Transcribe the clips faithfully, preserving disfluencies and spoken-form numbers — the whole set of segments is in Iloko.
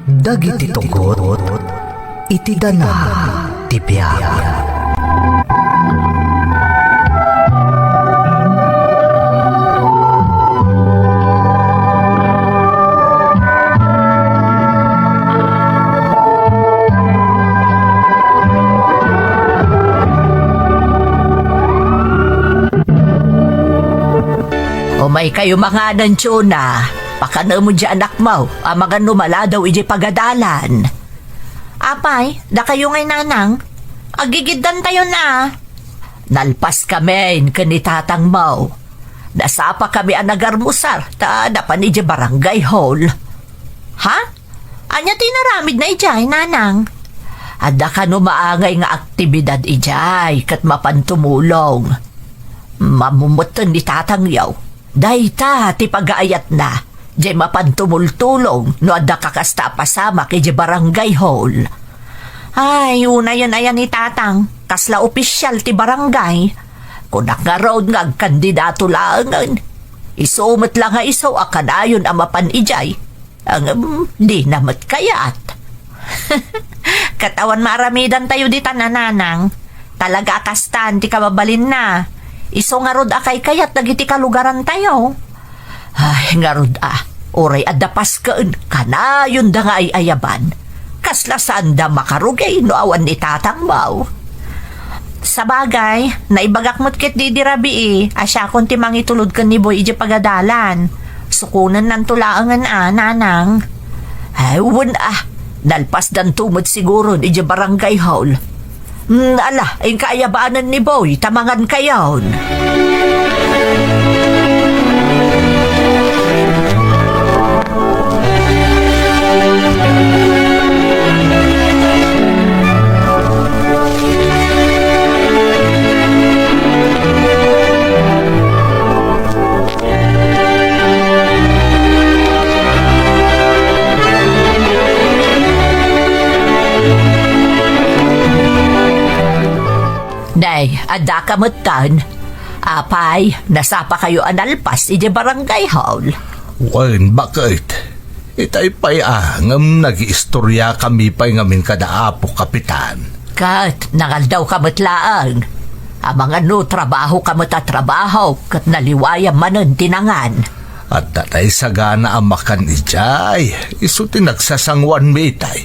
Dagiti tugot iti danag ti biag. Umaykayo manganen, Chona. Pakanemo diay anakmo, amangan no maladaw idiay pagadalan. Apay, dakayo ngay, nanang? Agigiddantayon a. Nalpaskamin ken ni tatangmo. Nasapakami a nagarmusar ta napan idiay barangay hall. Ha? Ania ti inaramidna idiay, nanang? Adda kano maangay nga aktibidad idiay ket mapan tumulong. Mammumetten ni tatangyo. Dayta ti pagaayatna, diay mapan tumultulong no adda kakasta a pasamak idiay barangay hall. Ay, unayen aya ni tatang, kasla opisial ti barangay. Kunak ngarud nga agkandidato laengen. Isu met la nga isu a kanayon a mapan idiay. Ngem, dina met kayat. Ket awan maaramidantayo ditan a, nanang. Talaga a kastan ti kababalinna. Isu ngarud a kaykayat dagiti kalugarantayo. Ay, ngarud a, uray adda pasken, kanayonda nga ay-ayaban. Kasla saanda makarugi no awan ni tatangmo. Sabagay, naibagak met ketdi idi rabii a siakon ti mangitulod ken ni Boy idiay pagadalan. Sukonennanto laengen a, nanang. Ay, wen a, nalpasdanto met siguron idiay barangay hall. Mm, ala, inka ayabanen ni Boy, ta mangankayon. Nay, adda ka metten. Apay, nasapakayo a nalpas idiay barangay hall? Wen, baket. Itay pay a ngem nagiistoriakami pay ngamin kada Apo Kapitan. Ket nangaldaw ka met laeng. Amangan no trabaho ka met a trabaho, ket naliwayam manen ti nangan. Adda tay sagana a makan idiay, isu ti nagsasanguanmi itay.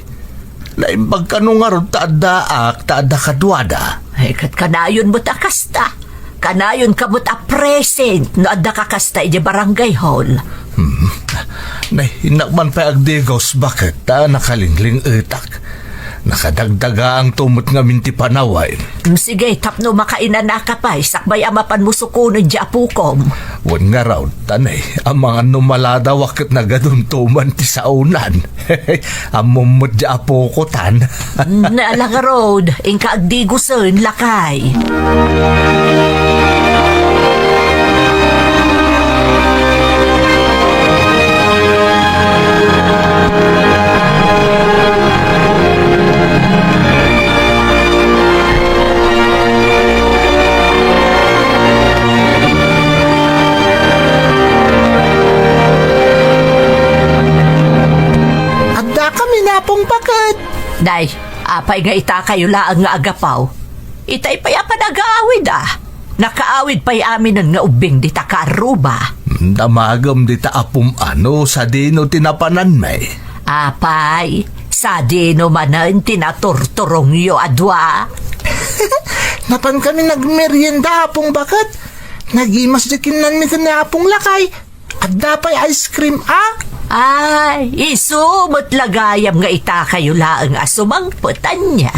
Naimbag kano ngarud ta addaak, ta adda kaduada? Ay, ket kanayon met a kasta. Kanayon ka met a present no adda ka kasta idiay barangay hall. Hmm. Nay, innak man pay agdigos, baket ta nakalingling-etak. Nakadagdagaangto met ngamin ti panawen. Mm, sige, tapno makainanaka pay, sakbay a mapanmo sukonen diay apokom. Wen ngarud, ta nay, amangan no maladaw a ket nagadunto man ti saonan. Ammom met diay apoko tan. Mm, ala ngarud, inka agdigusen, lakay. Adda kami napong paket. Nay, apay nga itakayo laeng nga agapaw? Itay pay a panagaawid a. Nakaawid pay aminen nga ubbing dita karruba. Damagem dita apom a no sadino ti napananmi. Apay, sadino manen ti naturturongyo a dua? Napan kami nagmerienda, Apong Baket. Nagimas di kinnanmi ken ni Apong Lakay. Adda pay ice cream, a? Ay, isu met la gayam nga itakayo laeng a sumangpet, ania?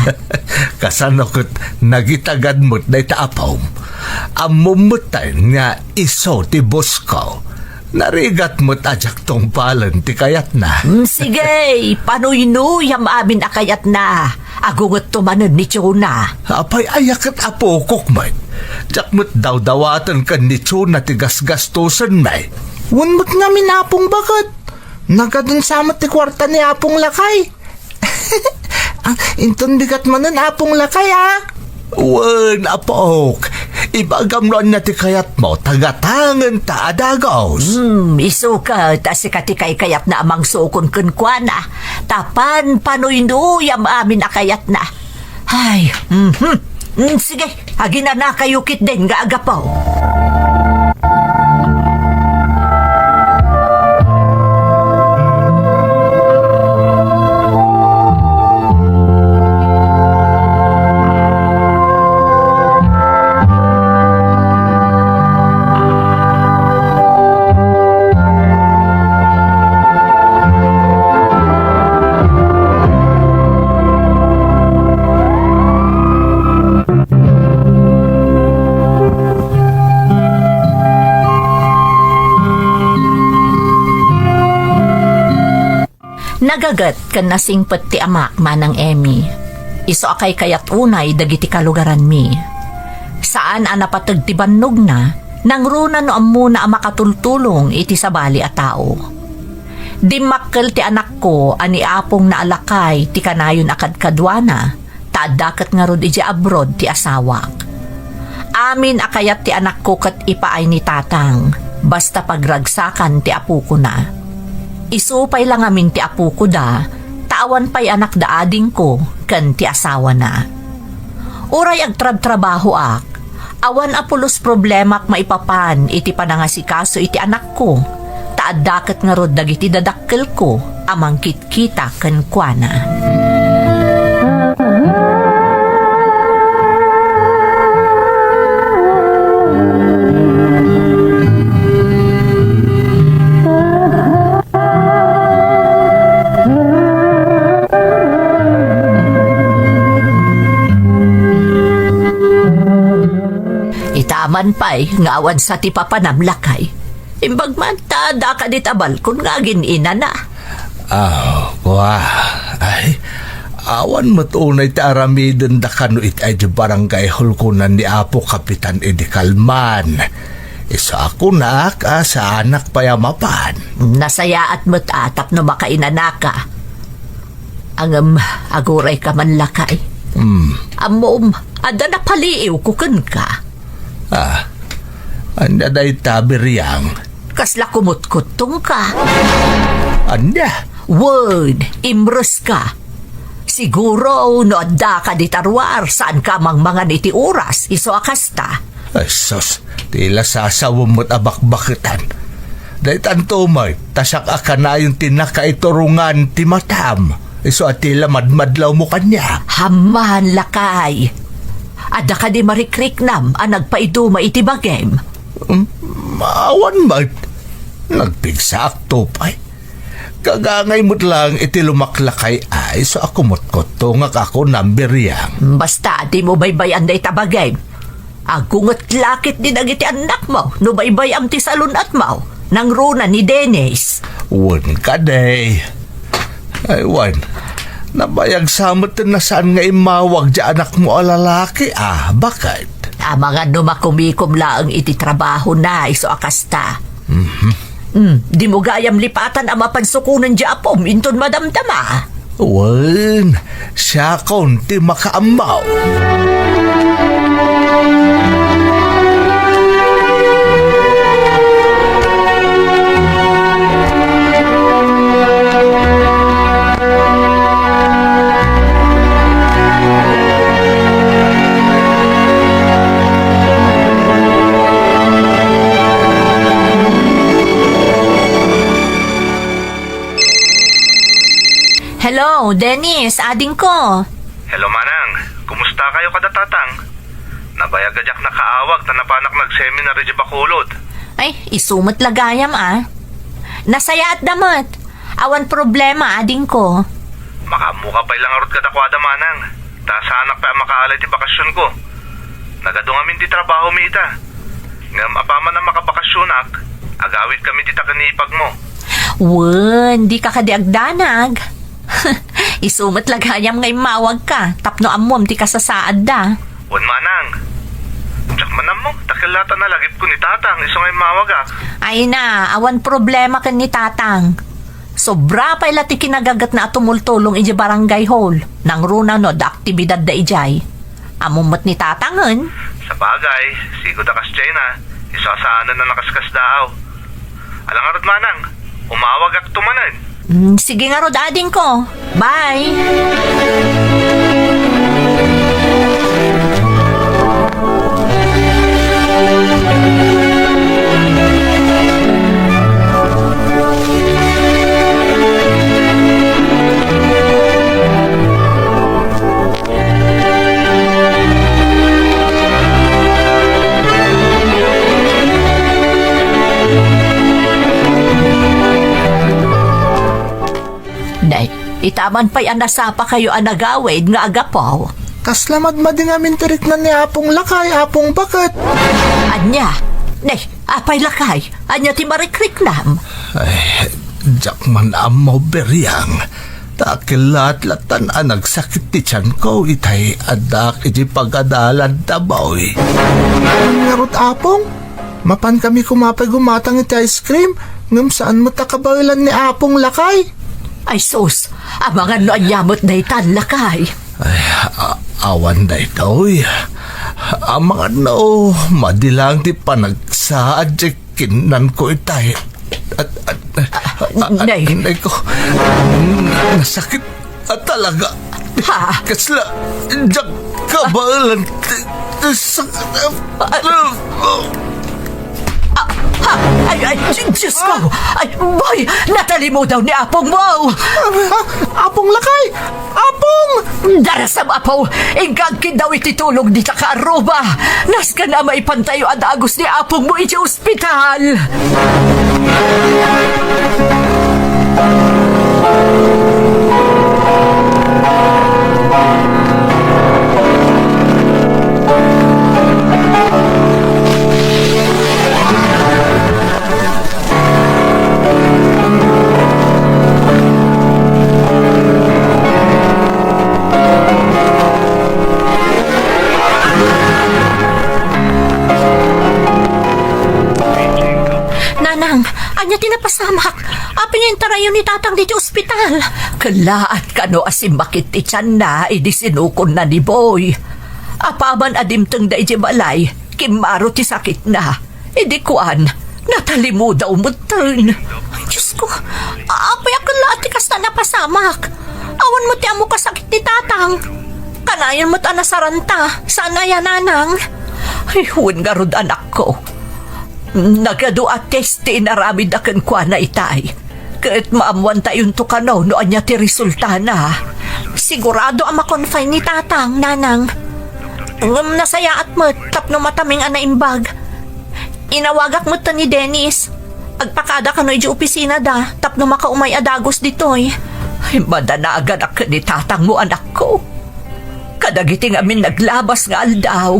Kasano ket nagitagad met dayta apom? Ammom met nga isu ti boss ko. Narigat met a diak tungpalen ti kayatna. Mm, sige, panuynuyam amin a kayatna. Agungetto manen ni Chona. Apay aya ket apokok met. Diak met dawdawaten ken ni Chona ti gasgastosenmi. Wen met ngamin, Apong Baket. Nagadun sa met ti kuarta ni Apong Lakay. Ah, inton bigat manen, Apong Lakay, a. Wen, apok. Ibagam no ania ti kayatmo, ta gatangenta a dagos. Hmm, isu ket a sika ti kaykayatna a mangsukon kenkuana. Ta panpanuynoyam amin a kayatna. Ay, mhm. Mm, sige, aginanakayo ketdin nga agapu. Nagaget ken nasingpet ti amak, Manang Emmy. Isu a kaykayat unay dagiti kalugaranmi. Saan a napateg ti bannogna, nangruna no ammona a makatultulong iti sabali a tao. Dimmakkel ti anakko a ni apongna a lakay ti kanayon a kadkaduana, ta adda ket ngarud idiay abroad ti asawak. Amin a kayat ti anakko ket ipaay ni tatang, basta pagragsakan ti apokona. Isu pay la ngamin ti apokoda, ta awan pay anakda adingko ken ti asawana. Uray agtrabtrabahoak, awan a pulos problemak maipapan iti panangasikaso iti anakko, ta adda ket ngarud dagiti dadakkelko a mangkit kita kenkuana. Itaman pay nga awan sa ti papanam, lakay. Imbag man ta adda kadit a balkon nga agin-inana. Ah, kua. Ay, awan met unay ti aramidenda kano iti ay di barangay hall kunan ni Apo Kapitan idi kalman. Isu a kunak a saanak pay a mapan. Nasayaat met a tapno makainanaka. Ngem, agurayka man, lakay. Hmm. Ammom, adda napaliiwko kenka. Ah, ania dayta, Biriang? Kasla kumutkuttongka. Ania? Wen, imreska. Siguro, no adda kadit a ruar, saanka mangmangan iti oras, isu a kasta. Ay, sus, ti la sasawem met a bakbaketan. Daytanto met, ta siak a kanayon ti nakaiturongan ti matam. Isu a ti la madmadlawmo kaniak. Amman, lakay. Adda kadi marikriknam a nagpaiduma iti bagim? Hmm, awan met. Nagpigsaakto pay. Kagangay met laeng iti lumaklakay a isu a kumutkuttongak a kunam, Biriang. Basta, dimo baybay-an dayta bagim. Agunget la ketdi dagiti annakmo no baybay-am ti salun-atmo, nangruna ni Dennis. Wen kadi. Ay, wen. Nabayag sa met a saan nga immawag diay anakmo a lalaki, a? Baket? Amangan no makumikom laeng iti trabahona, isu a kasta. Mhm. Hmm, dimo gayam lipatan a mapansukonen diay apom inton madamdama. Wen, siakon ti makaammo. Hello, Dennis, adingko. Hello, Manang. Kumusta kayo kada tatang? Nabayag a diak nakaawag ta napanak nag-seminar idiay Bacolod. Ay, isu met la gayam, a. Nasayaat da met. Awan problema, adingko. Makaammo ka pay la ngarud kadakuada, Manang. Ta saanak pay a makaala iti bakasionko. Nagadu ngamin ti trabahomi ita. Ngem apaman a makabakasionak, agawidkami dita ken ni ipagmo. Wen, dika kadi agdanag? Isu met la gayam nga immawagka, tapno ammom ti kasasaadda. Wen, Manang. Diak man ammo, ta ket la ta nalagipko ni Tatang, isu nga immawagak. Ay na, awan problema ken ni Tatang. Sobra pay la ti kinagagetna a tumultulong idiay barangay hall, nangruna no adda aktibidadda idiay. Ammom met ni Tatangen. Sabagay, sigud a kasdiayna, isu a saanen a nakaskasdaaw. Ala ngarud, Manang, umawagakto manen. Mm, sige ngarud, adingko. Bye! Nay, ita man pay a nasapakayo a nagawid nga agapu. Kasla madmadi ngamin ti rikna ni Apong Lakay, Apong Baket. Ania? Nay, apay Lakay? Ania ti marikriknam? Ay, diak man ammo, Beriang. Ta kellaat latan a nagsakit ti tianko itay addak iti pagadalan da, Boy. Ngarud, Apong? Mapan kami koma pay gumatang iti ice cream, ngem saan met a kabaelan ni Apong Lakay. Ay sus, amangan no ania met daytan, Lakay. Ay, a-, awan daytoy. Amangan no madi laeng ti panagsaad ti kinnanko itay. At, at, a-, a-, Nay. Nay ko, na-, nasakit. Ah, talaga. Ha? Kasla, diak kabaelan ti, ti sak-, Ah, ah, ha? Ay, ay, Diyos ko! Ay, boy! Natalimudaw ni Apong mo! Ah, Apong Lakay! Apong! Darasam, Apo! Inka agkindaw iti tulong dita kaaruba! Nasken a maipantayo a dagus ni Apong mo iti ospital! Nanang, ania ti napasamak? Apay nga intarayo ni Tatang diti ospital? Kellaat kano a simmakit ti tianna idi sinukonna ni Boy. Apaman a dimtengda idiay balay, kimmaro ti sakitna. Idi kuan, natalimudaw metten. Ay, Diyos ko, apay a kellaat ti kasta napasamak? Awan met ti ammok a sakit ni Tatang. Kanayon met a nasaranta, saan aya, Nanang? Ay, wen ngarud, anakko. Nagadu a test ti inaramidda kenkuana itay. Ket maammuantayonto kano no ania ti resultana. Sigurado a ma-confine ni Tatang, Nanang. Ngem nasayaat met tapno mataming a naimbag. Inawagak met ni Dennis. Agpakada kano idiay opisinada tapno makaumay a dagus ditoy. Ay, madanaganak ken ni Tatangmo, anakko. Kadagiti ngamin naglabas nga aldaw,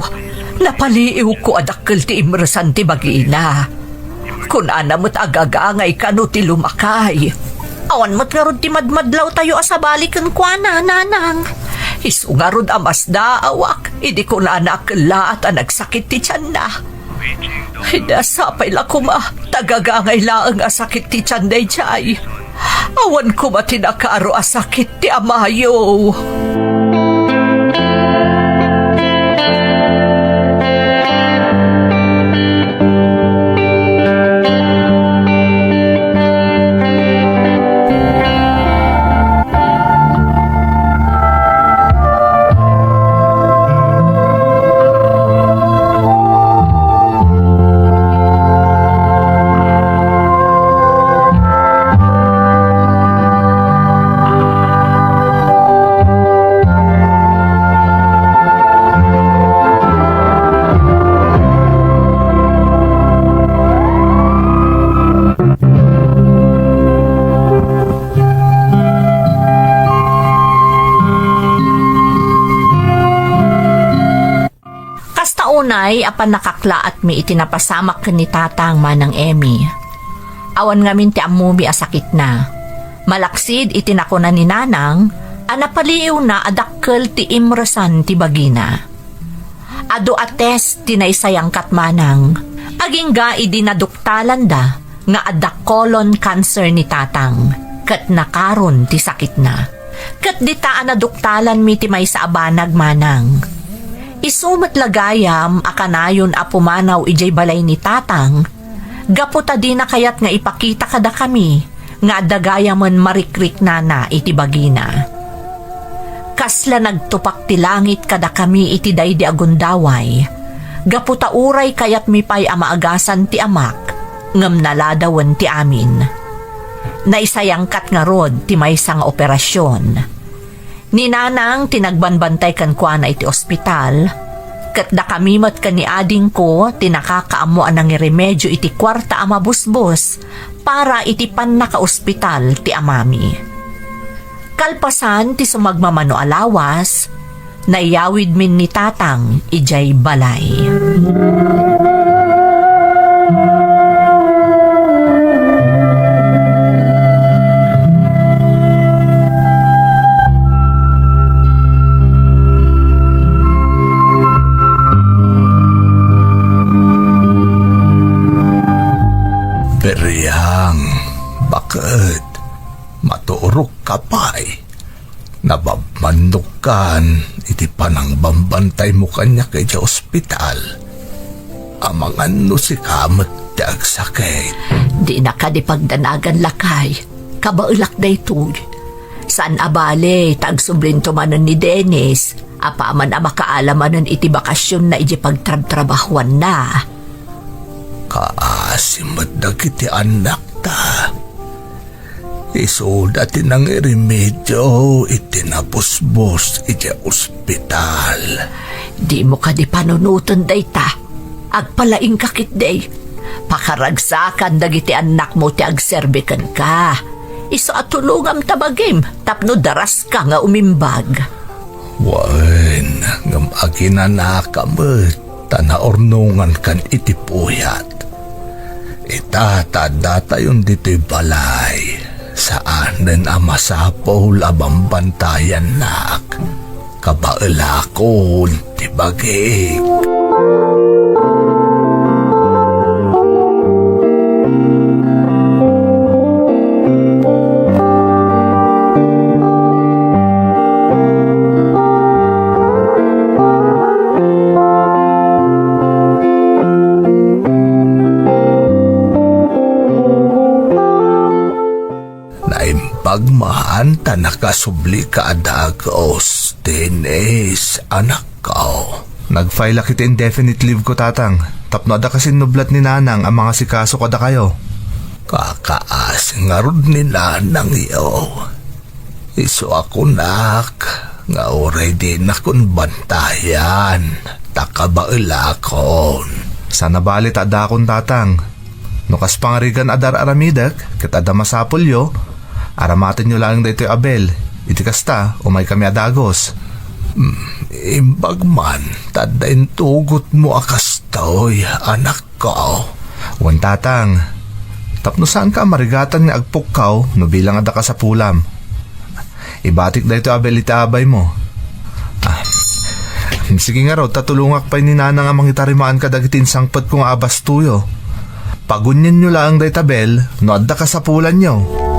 napaliiwko a dakkel ti imresan ti bagina. Kunana met a gagangay kano ti lumakay. Awan met ngarud ti madmadlawtayo a sabali kenkuana, Nanang. Isu ngarud a masdaawak idi kunana a kellaat a nagsakit ti tianna. Ay, sapay la koma ta gagangay laeng a sakit ti tian daydiay. Awan koma ti nakaaro a sakit ti amayo. Kasta unay a pannakaklaatmi iti napasamak ken ni Tatang, Manang Emmy. Awan ngamin ti ammomi a sakitna. Malaksid iti nakuna ni Nanang a napaliiwna a dakkel ti imresan ti bagina. Adu a test ti naisayangkat, Manang. Agingga idi naduktalanda nga adda colon cancer ni Tatang, ket nakaron ti sakitna. Ket dita a naduktalanmi ti maysa a banag, Manang. Isu met la gayam a kanayon a pumanaw idiay balay ni Tatang, gapu ta dina kayat nga ipakita kadakami nga adda gayamen marikriknana iti bagina. Kasla nagtupak ti langit kadakami iti daydi a gundaway, gapu ta uray kayatmi pay a maagasan ti amak, ngem naladawen ti amin. Naisayangkat ngarud ti maysa nga operasion. Ni Nanang ti nagbanbantay kenkuana iti ospital, ket dakami met ken ni adingko ti nakakaammo a nangiremedio iti kuarta a mabusbos para iti pannakaospital ti amami. Kalpasan ti sumagmamano a lawas, naiyawidmin ni Tatang idiay balay. Beriang, baket, maturogka pay. Nababmannogkan iti panangbambantaymo kaniak idiay ospital. Amangan no sika met ti agsakit. Dina kadi pagdanagan, lakay. Kabaelak daytoy. Saan a bale, ta agsublinto manen ni Dennis, apaman a makaala manen iti bakasionna idiay pagtrabtrabahuanna. Kaasi met dagiti annakta. Isuda ti nangiremedio iti nabusbos idiay ospital. Dimo kadi panunoten dayta? Agpalaingka ketdi. Pakaragsakan dagiti annakmo ti agserbi kenka. Isu a tulongam ta bagim tapno daraska nga umimbag. Wen, ngem aginanaka met ta naurnongankan iti puyat. Ita ta addatayon ditoy balay, saanen a masapul a bambantayannak. Kabaelakon ti bagik. Naimbag man ta nakasublika a dagus, Dennis, anakko. Nag-file-ak iti indefinite leave ko, Tatang, tapno adda kasinnublat ni Nanang a mangasikaso kadakayo. Kakaasi ngarud ni Nanangyo. Isu a kunak nga uray dinakon bantayan, ta kabaelakon. Saan a bale ta addaakon, Tatang. No kas pangarigan adda ar-aramidek ket adda masapulyo, aramatenyo laeng daytoy a bell. Iti kasta, umaykami a dagus. Hmm, imbag man ta adda intugotmo a kastoy, anakko. Wen, Tatang. Tapno saanka a marigatan nga agpukkaw no bilang adda kasapulam. Ibatik daytoy a bell iti abaymo. Ah, sige ngarud, ta tulongak pay ni Nanang a mangitarimaan kadagiti insangpetko nga abastoyo. Pagunienyo laeng dayta bell no adda kasapulanyo.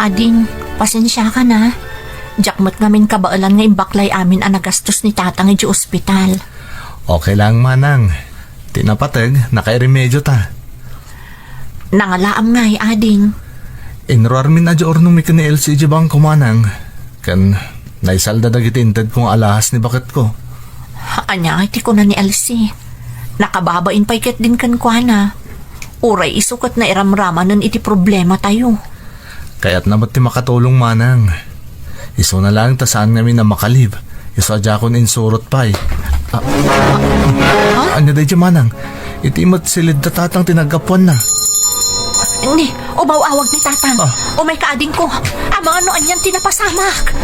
Ading, pasensiakan a. Diak met ngamin kabaelan nga imbaklay amin a nagastos ni Tatang idiay ospital. Okay lang, Manang. Ti napateg, nakairemediotan. Nangalaam ngay, ading. Inruarmin a diay urnongmi ken ni Elsie idiay bangko, Manang. Ken naisalda dagiti intedko nga alahas ni baketko. Ania ngay ti kuna ni Elsie? Nakababain pay ketdin kenkuana. Uray isu ket nairamramanen iti problematayo. Kayatna met ti makatulong, Manang. Isuna laeng ta saan ngamin a makalib. Isu a diakon insurot pay. Ah, ania daydiay, Manang? Iti met siled da Tatang ti naggapuanna. Ni, umaw-awag ni Tatang. Ah. Umayka, adingko. Amangan no anian ti napasamak.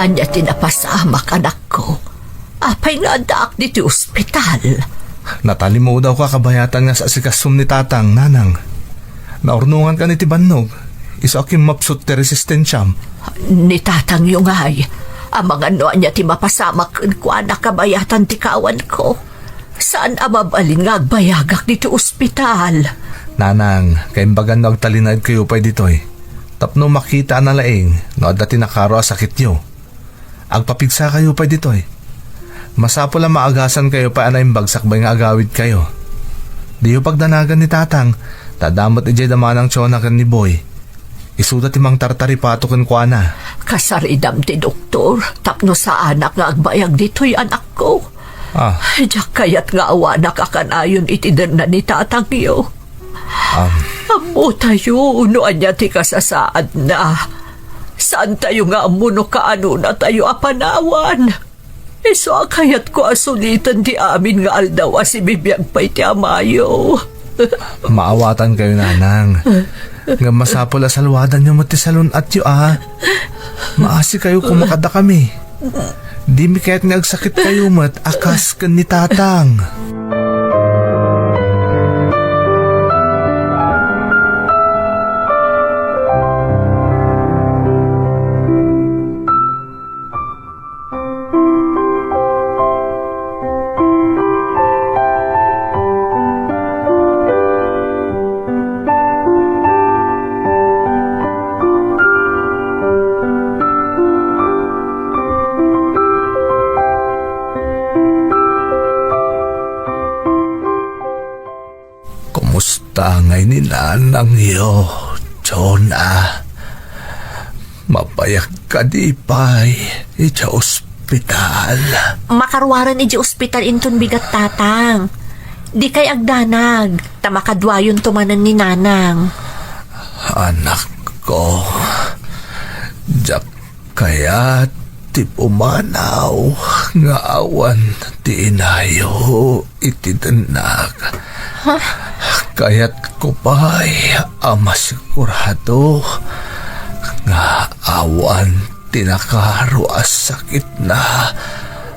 Ania ti napasamak, anakko? Apay nga addaak ditoy ospital? Natalimudawka kabayatan nga sasikasom ni Tatang, Nanang. Naurnongankan iti bannog. Isu a kimmapsut ti resistensiam. Ni Tatangyo ngay, amangan no ania ti mapasamak kenkuana kabayatan ti kawanko. Saan a mabalin nga agbayagak ditoy ospital. Nanang, kaimbagan no agtalinaedkayo pay ditoy. Tapno makita a nalaing no adda ti nakaro a sakityo. Agpapigsakayo pay ditoy. Masapul a maagasankayo pay a naimbag sakbay nga agawidkayo. Diyo pagdanagan ni Tatang, ta adda met idiay da Manang Chona ken ni Boy. Isuda ti mangtartaripato kenkuana. Kasaridam ti doktor, tapno saanak nga agbayag ditoy, anakko. Ah. Diak kayat nga awanak a kanayon iti denna ni Tatangyo. Am. Ammotayo no ania ti kasasaadna. Saantayo nga ammo no kaanonatayo a panawan. Isu a kayatko a suliten ti amin nga aldaw a sibibiag pay ti amayo. Maawatankayo, Nanang. Ngem masapul a salwadanyo met ti salun-atyo, a. Maasikayo koma kadakami. Dimi kayat nga agsakitkayo met a kas ken ni Tatang. Kumusta ngay ni nanangyo, Jonah? Mabayag kadi pay idiay ospital? Makaruaren idiay ospital inton bigat, Tatang. Dikay agdanag, ta makaduayonto manen ni Nanang. Anakko, diak kayat ti pumanaw nga awan ti inayo iti dennak. Ha? Kayatko pay a masigurado nga awan ti nakaro a sakitna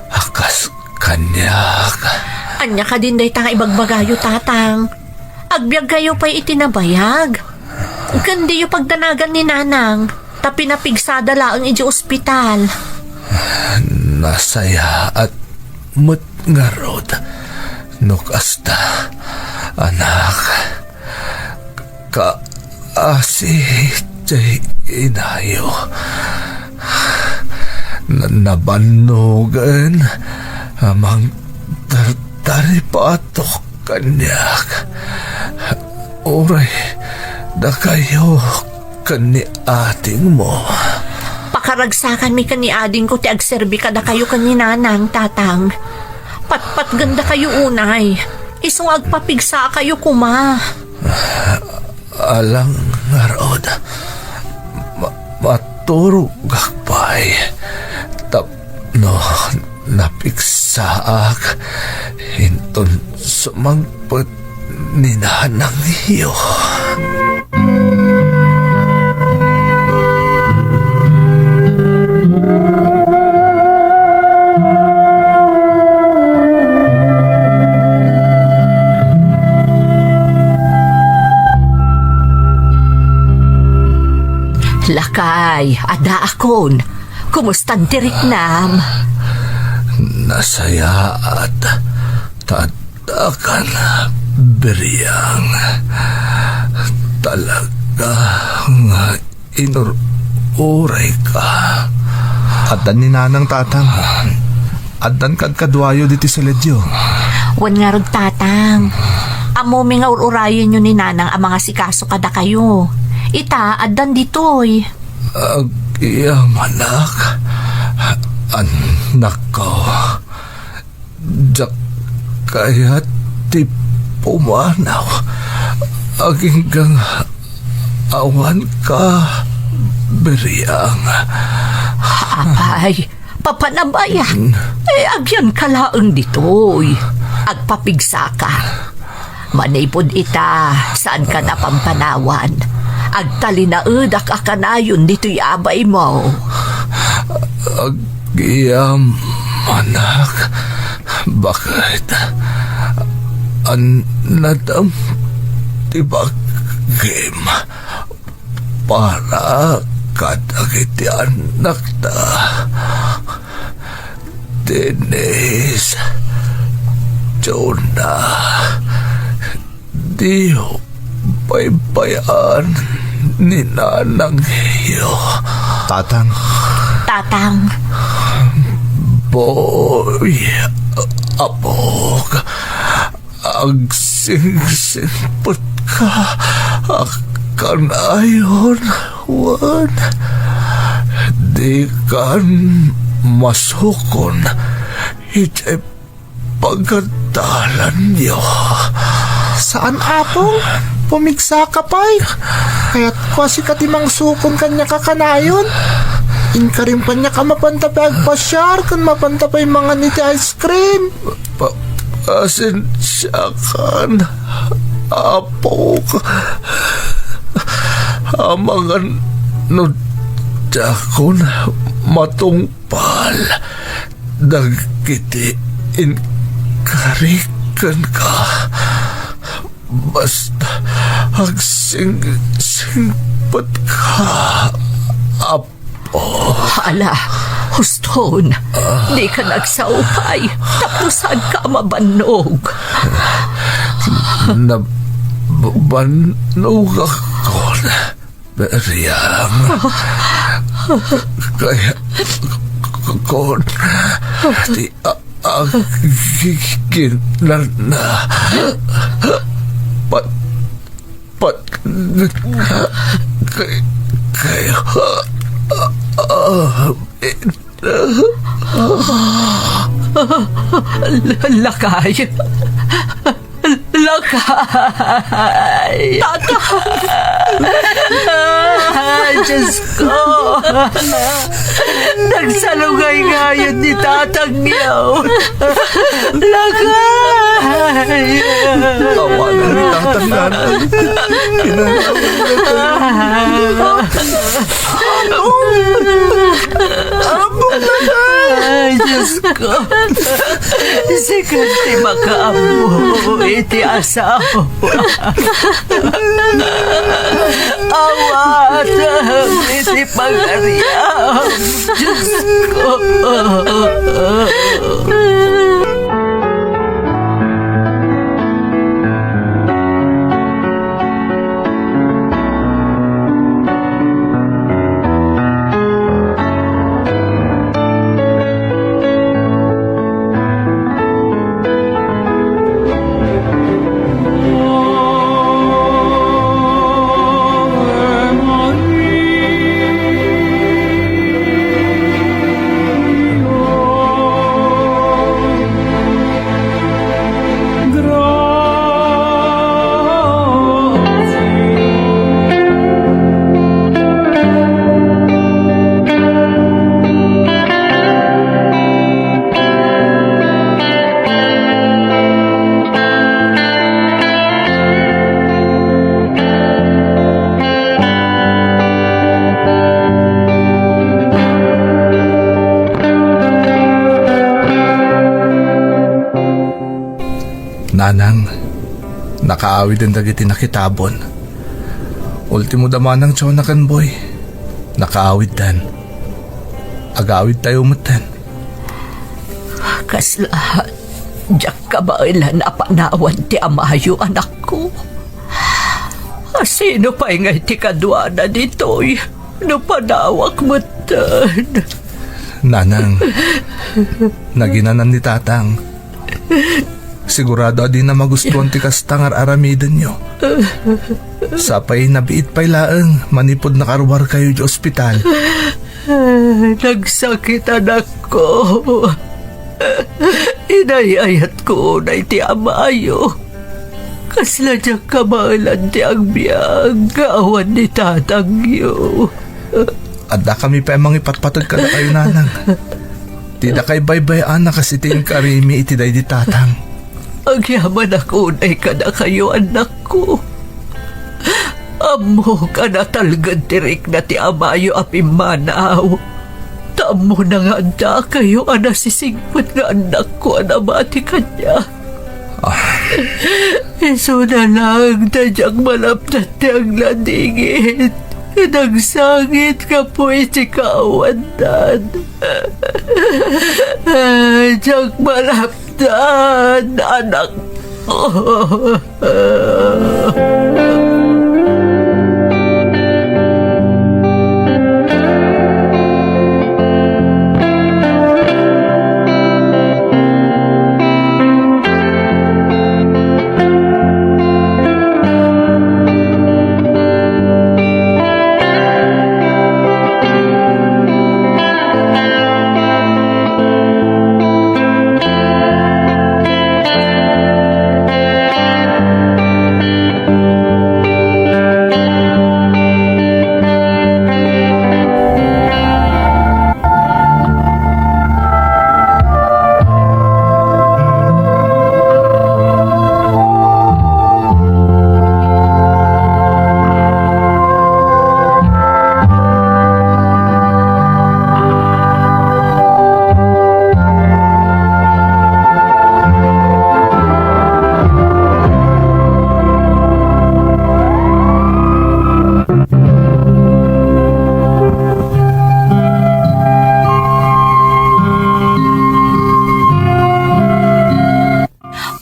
a kas kaniak. Ania kadin dayta nga ibagbagayo, Tatang? Agbiagkayo pay iti nabayag. Ken diyo pagdanagan ni Nanang, ta pinapigsada laeng idiay ospital. Nasayaat met ngarud no kasta, anak. Kaasi ti inayo. Na-, nabannogen a mangtartaripatok kaniak. Uray dakayo ken ni adingmo. Pakaragsakanmi ken ni adingko ti agserbi kadakayo ken ni Nanang, Tatang. Patpatgendakayo unay. Isu nga agpapigsakayo koma. Alang ngarud, ma-, maturogak pay tapno napigsaak inton sumangpet ni nanangyo. Lakay, adda akon. Kumusta ti riknam? Nasayaat. Taddakan, Biriang. Talaga nga inur-urayka. Addan ni Nanang, Tatang. Addan kadkaduayo ditoy siledyo. Wen ngarud, Tatang. Ammomi nga ur-urayenyo ni Nanang a mangasikaso kadakayo. Ita, addan ditoy. Agyamanak, anakko. Diak kayat ti pumanaw agingga nga awanka, Biriang. Apay, papanam aya? Mm. Eh, agyanka laeng ditoy. Agpapigsaka. Manipud ita, saanka a pampanawan. Agtalinaedak a kanayon ditoy abaymo. Agyamanak, baket. Annadam ti bagim para kadagiti annakta. Denise, Jonah, diyo baybay-an ni nanangyo. Tatang. Tatang. Boy, apok, agsingsingpetka a kanayon wen dikan masukon idiay pagadalanyo. Saan, Apong? Pumigsaka pay. Kayatko a sika ti mangsukon kaniak a kanayon. Inkarim kaniak a mapanta pay agpasiar ken mapanta pay mangan iti ice cream. Pa-, pasensiakan, apok. Amangan no diakon matungpal dagiti inkari kenka. Basta agsingsingpetka, Apo. Hala, huston. Dika nagsaupay. Tapno saanka a mabannog. Nab-, bannogakon, Miriam. Kaya, kon, ti a-, agiginlanna. Pat-, pat-, kay-, kayo. L-, lakay. Lakay. Tata. Ay, Diyos ko. Nagsalungay ngayon ni tatangyo. Lakay. Awanan ni tatang, nanay. Kinangawin na tayo. Apo, lakay. Ay, Diyos ko. Sika ti makaammo iti asawa. Awatem iti pagariam, Diyos ko. Nanang, nakaawiden dagiti nakitabon. Ultimo da manang Jonah ken Boy. Nakaawiddan. Agawidtayo metten. Kasla, diak kabaelan a panawan ti amayo, anakko. A sino pay ngay ti kaduana ditoy no panawak metten? Nanang, naginanan ni Tatang. Sigurado a dina magustuan ti kasta nga ar-aramidenyo. Sapay nabiit pay laeng manipud nakaruarkayo idiay ospital. Nagsakit, anakko. Inay-ayatko unay ti amayo. Kasla diak kabaelan ti agbiag nga awan ni tatangyo. Addakami pay a mangipatpateg kadakayo, nanang. Ti dakay baybay-an a kas iti inkarimi iti daydi tatang. Agyamanak unay kadakayo, annakko. Ammok a natalged ti rikna ti amayo a pimmanaw, ta Ammona nga addaakayo a nasisingpet nga annakko a namati kaniak. Ah. Isuna laeng ta diak malapdan ti agladingit ken agsangit gapu iti kaawandan. Ah, diak malapdan, anakko.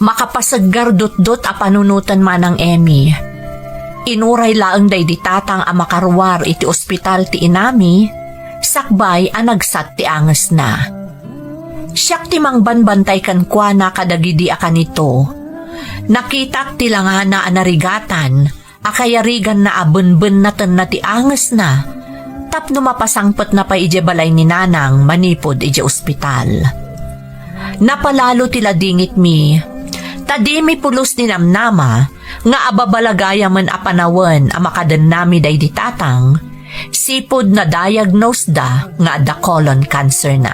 Makapasaggar dutdot a panunoten, Manang Emmy. Inuray laeng daydi tatang a makaruar iti ospital ti inami, sakbay a nagsat ti angesna. Siak ti mangbanbantay kenkuana kadagidi a kanito. Nakitak ti langana a narigatan a kayariganna a benbennatenna ti angesna tapno mapasangpetna pay idiay balay ni Nanang manipud idiay ospital. Napalalo ti ladingitmi, ta dimi pulos ninamnama nga ababalagayamen a panawen a makadennami daydi tatang, sipud na-diagnoseda nga adda colon cancer na.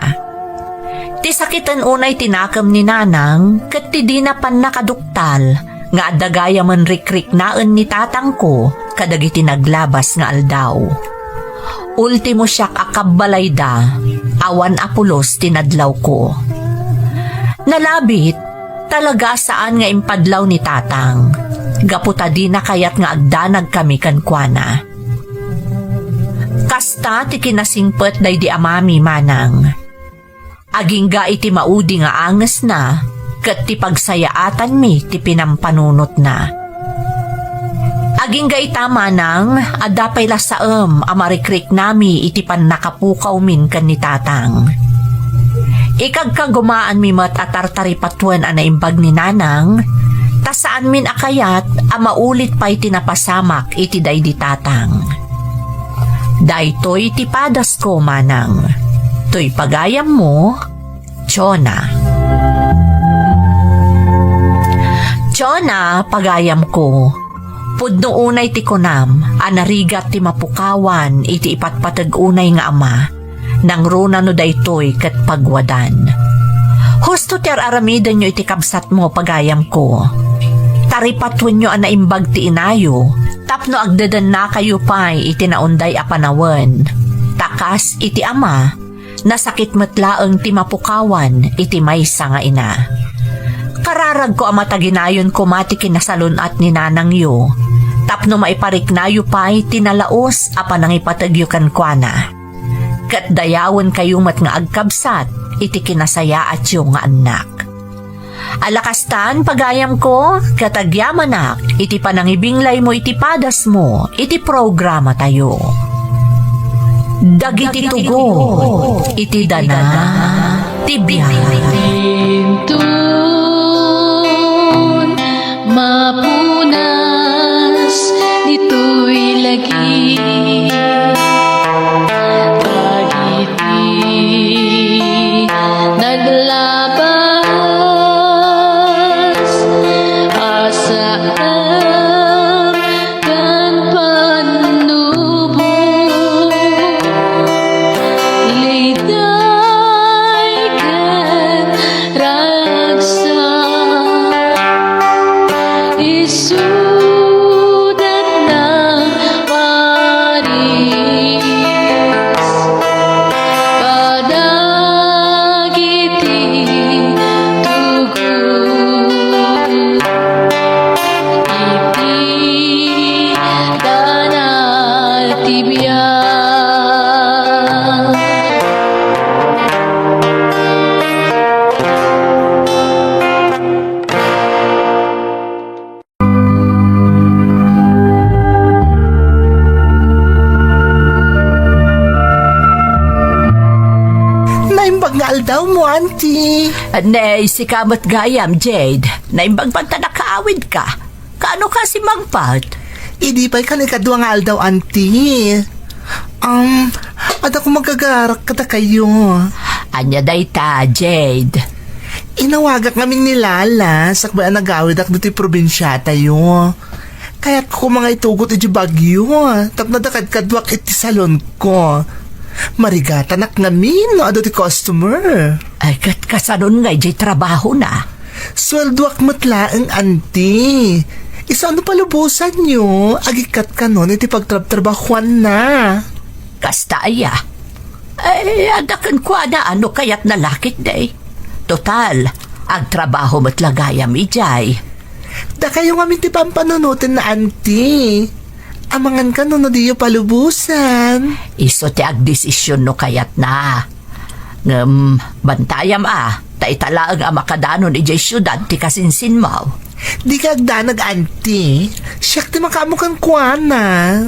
Ti sakiten unay ti nakem ni Nanang ket ti dina pannakaduktal nga adda gayamen rikriknaen ni tatangko kadagiti naglabas nga aldaw. Ultimo siak a kabbalayda, awan a pulos ti nadlawko. Nalabit, talaga a saan nga impadlaw ni tatang, gapu ta dina kayat nga agdanagkami kenkuana. Kasta ti kinasingpet daydi amami, Manang. Agingga iti maudi nga angesna ket ti pagsayaatanmi ti pinampanunotna. Agingga ita, Manang, adda pay lasaem a marikriknami iti pannakapukawmin ken ni tatang. Ikagkagumaanmi met a tartaripatuen a naimbag ni Nanang, ta saanmin a kayat a maulit pay ti napasamak iti daydi tatang. Daytoy ti padasko, Manang. Toy pagayammo, Jonah. Jonah, pagayamko, pudno unay ti kunam a narigat ti mapukawan iti ipatpateg unay nga ama. Nangruna no daytoy ket pagwadan. Husto ti ar-aramidenyo iti kabsatmo, pagayamko. Taripatuenyo a naimbag ti inayo tapno agdedennakayo pay iti naunday a panawen. Ta kas iti ama, nasakit met laeng ti mapukawan iti maysa nga ina. Kararagko a mataginayon koma ti kinasalun-at ni nanangyo tapno maipariknayo pay ti nalaus a panangipategyo kenkuana. Ket dayawenkayo met nga agkabsat iti kinasayaatyo nga annak. Ala kastan, pagayamko, ket agyamanak iti panangibinglaymo iti padasmo iti programatayo. Dagiti tugot iti dana ti biag. Inton mapunas ditoy lagi. Dagiti naglabas a saan ken pannubo, liday ken ragsak. Aldaw mo, Auntie. Ne, sika met gayam, Jade. Naimbag man ta nakaawidka. Kaano ka simangpet? Idi pay kan ikadua nga aldaw, Auntie. Um, adda ko magagarak kadakayo. Ania dayta, Jade? Inawagak ngamin ni Lala, sakbay a nagawidak ditoy probinsiatayo. Kayatko nga itugot iti Baguio, tapno adda kadkaduak iti salonko. Marigatanak ngamin no adu ti customer. Ay, ket kasanon nga idiay trabahona? Sueldoak met laeng, Auntie. Isu no palubosanyo, agikkat kanon iti pagtrabtrabahuanna. Kasta aya? Ay, adda kenkuana no kayatna la ketdi. Total, agtrabaho met la gayam idiay. Dakayo ngamin ti pampanunotenna, Auntie. Amangan kano no diyo palubosan. Isu ti agdesisyon no kayatna. Ngem, bantayam a, ta ita laeng a makadanon idiay siudad ti kasinsinmo. Dika agdanag, Auntie. Siak ti makaammo kenkuana.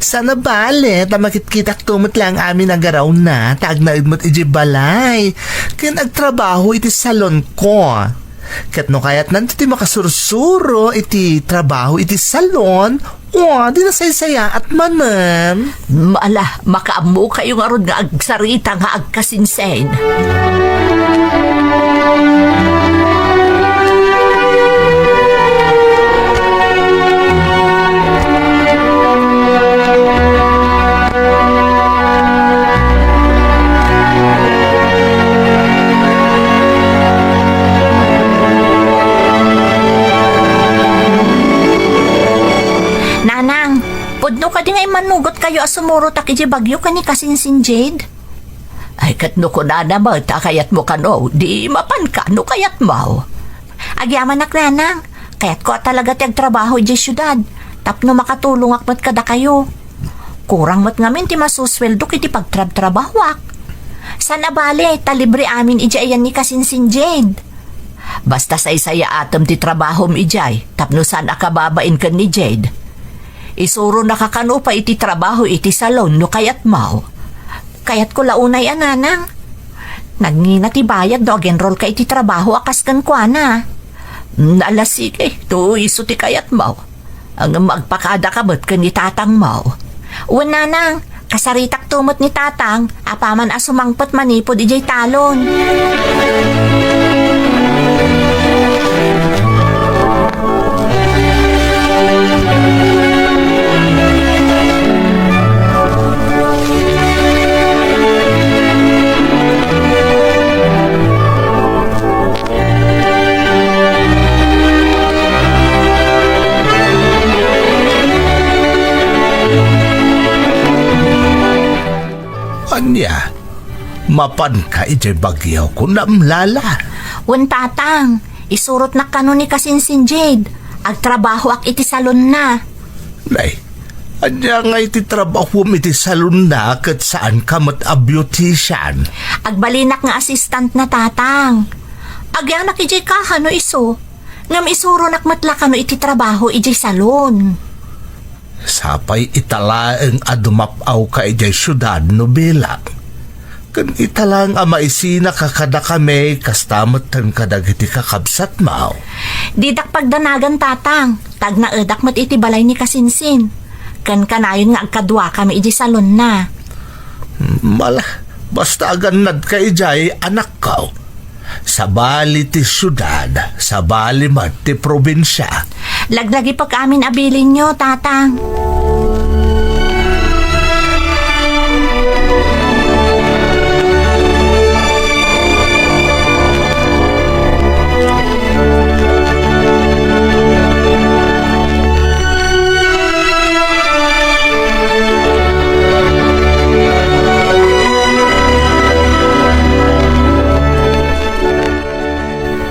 Saan a bale, ta makitkitakto met laeng amin a garawna, ta agnaed met idiay balay. Ken agtrabaho iti salonko. Ket no kayatnanto ti makasursuro iti trabaho iti salon, o, di nasaysayaat manen. Ala, makaammokayo ngarud nga agsarita nga agkasinsin. Nanang, pudno kadi nga immannugotkayo a sumurotak idiay Baguio ken ni kasinsin Jade? Ay, ket no kunana met a kayatmo kano, di mapanka no kayatmo. Agyamanak, Nanang. Kayatko a talaga ti agtrabaho idiay siudad, tapno makatulongak met kadakayo. Kurang met ngamin ti masusweldok iti pagtrabtrabahoak. Saan a bale, ta libre amin idiay ayan ni kasinsin Jade. Basta saysayaatem ti trabahom idiay, tapno saan a kababain ken ni Jade. Isuronaka kano pay iti trabaho iti salon no kayatmo. Kayatko la unay a, Nanang. Nagngina ti bayad no agenrolka iti trabaho a kas kenkuana. Mm, ala, sige, no isu ti kayatmo. Ngem agpakadaka met ken ni tatangmo. Wen, Nanang, kasaritakto met ni tatang apaman a sumangpet manipud idiay talon. Ania? Mapanka idiay Baguio, kunam, Lala? Wen, Tatang. Isurotnak kano ni kasinsin Jade. Agtrabahoak iti salonna. Nay, ania nga iti trabahom iti salonna ket saanka met a beautician? Agbalinak nga assistant na, Tatang. Agyanak idiay kaha no isu. Ngem isuronak met la kano iti trabaho idiay salon. Sapay ita laeng a dumap-awka idiay siudad no bilang. Ken ita laeng a maisinaka kadakami kasta metten kadagiti kakabsatmo. Didak pagdanagan, Tatang, ta agnaedak met iti balay ni kasinsin. Ken kanayon nga agkaduakami idiay salonna. Mala, basta agannadka idiay, anakko. Sabali ti siudad, sabali met ti probinsia. Laglagipek amin a bilinyo, Tatang.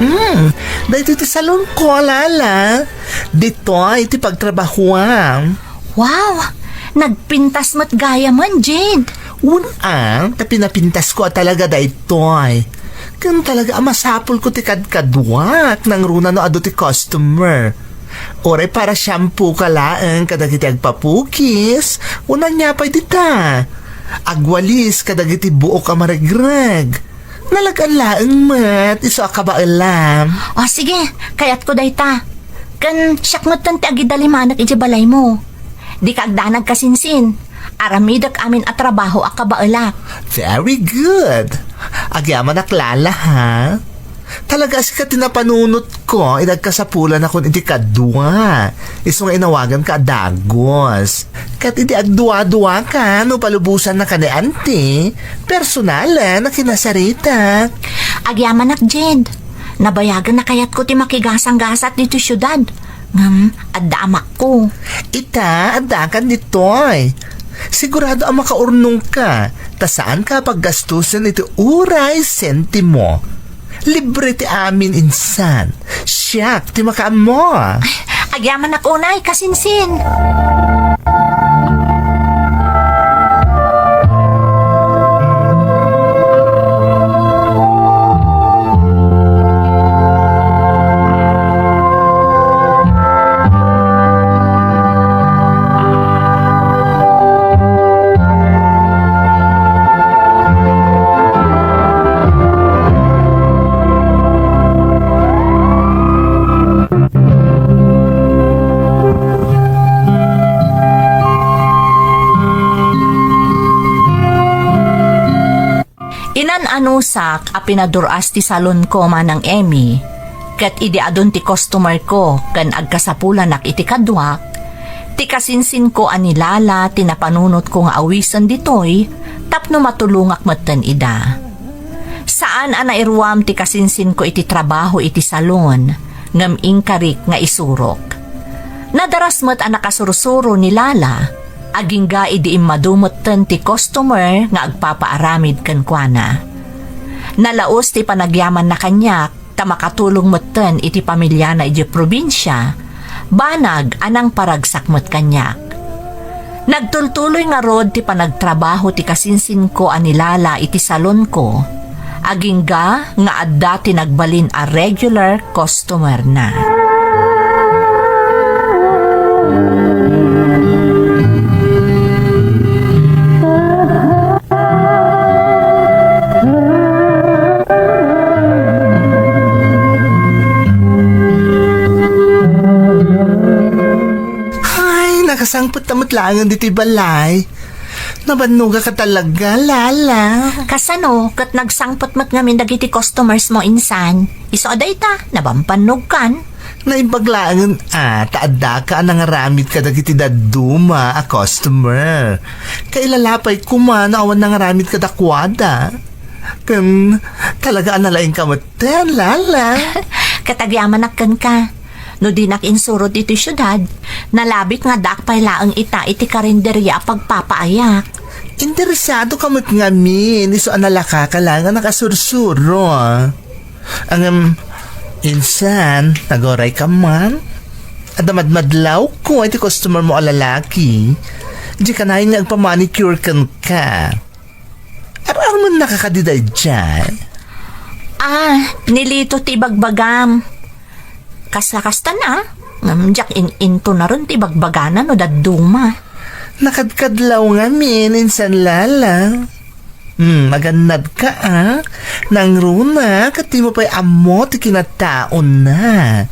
Hmm, daytoy ti salonko, Lala. Ditoy ti pagtrabahoam. Wow! Nagpintas met gayamen, Jade. Wen a, ta pinapintasko a talaga daytoy. Ken talaga a masapulko ti kadkaduak nangruna no adu ti customer. Uray para shampoo ka laeng kadagiti agpapukis, wenno ania pay dita. Agwalis kadagiti buok a maregreg. Nalagan laeng met, isu a kabaelam. O, sige, kayatko dayta. Ken siak metten ti agidalimanek idiay balaymo. Dika agdanag, kasinsin. Aramidek amin a trabaho a kabaelak. Very good. Agyamanak, Lala, ha? Talaga a sika ti napanunotko idi agkasapulanakon iti kadua. Isu nga inawaganka a dagus. Ket idi agdua-duaka no palubosannaka ni Auntie, personalan a kinasaritak. Agyamanak, Jed. Nabayagen a kayatko ti makigasanggasat ditoy siudad. Ngem, adda amakko. Ita, addakan ditoy. Sigurado a makaurnongka, ta saanka a paggastusen iti uray sentimo. Libre ti amin insan. Siak ti makaammo. Agyamanak unay, kasinsin. Inan-anusak a pinadur-as ti salonko, Manang Emmy, ket idi adun ti customerko ken agkasapulanak iti kaduak, ti kasinsinko a ni Lala ti napanunotko nga awisen ditoy tapno matulongak metten ida. Saan a nairuam ti kasinsinko iti trabaho iti salon, ngem inkarik nga isurok. Nadaras met a nakasursuro ni Lala, agingga idi immadu metten ti customer nga agpapaaramid kenkuana. Nalaus ti panagyamanna kaniak ta makatulong metten iti pamiliana idiay probinsia, banag a nangparagsak met kaniak. Nagtultuloy ngarud ti panagtrabaho ti kasinsinko a ni Lala iti salonko, agingga nga adda ti nagbalin a regular customerna. Ay, nakasangpet ta met laengen ditoy balay. Nabannogak talaga, Lala. Kasano ket nagsangpet met ngamin dagiti customers mo insan? Isu a dayta, nabambannogkan. Naimbag laengen a ta addaka a nangaramid kadagiti dadduma a customer. Kailala pay koma no awan nangaramid kadakuada. Ken talaga a nalaingka metten, Lala. Ket agyamanak kenka. No dinak insurot iti siudad, nalabit nga addaak pay laeng ita iti karinderia a pagpapaayak. Interesado ka met ngamin, isu a nalaka ka laeng a nakasursuro. Ngem, insan, nagurayka man. Adda madmadlawko iti customer mo a lalaki. Dika nayon nga agpamanicure kenka. Ar-armennaka kadi daydiay? Ah, ni Lito ti ibagbagam. Kasla kasta na, ngem diak in-intunaron ti ibagbagana no dadduma. Nakadkadlaw ngamin insan, Lala. Hmm, agannadka, a? Nangruna ket dimo pay ammo ti kinataona.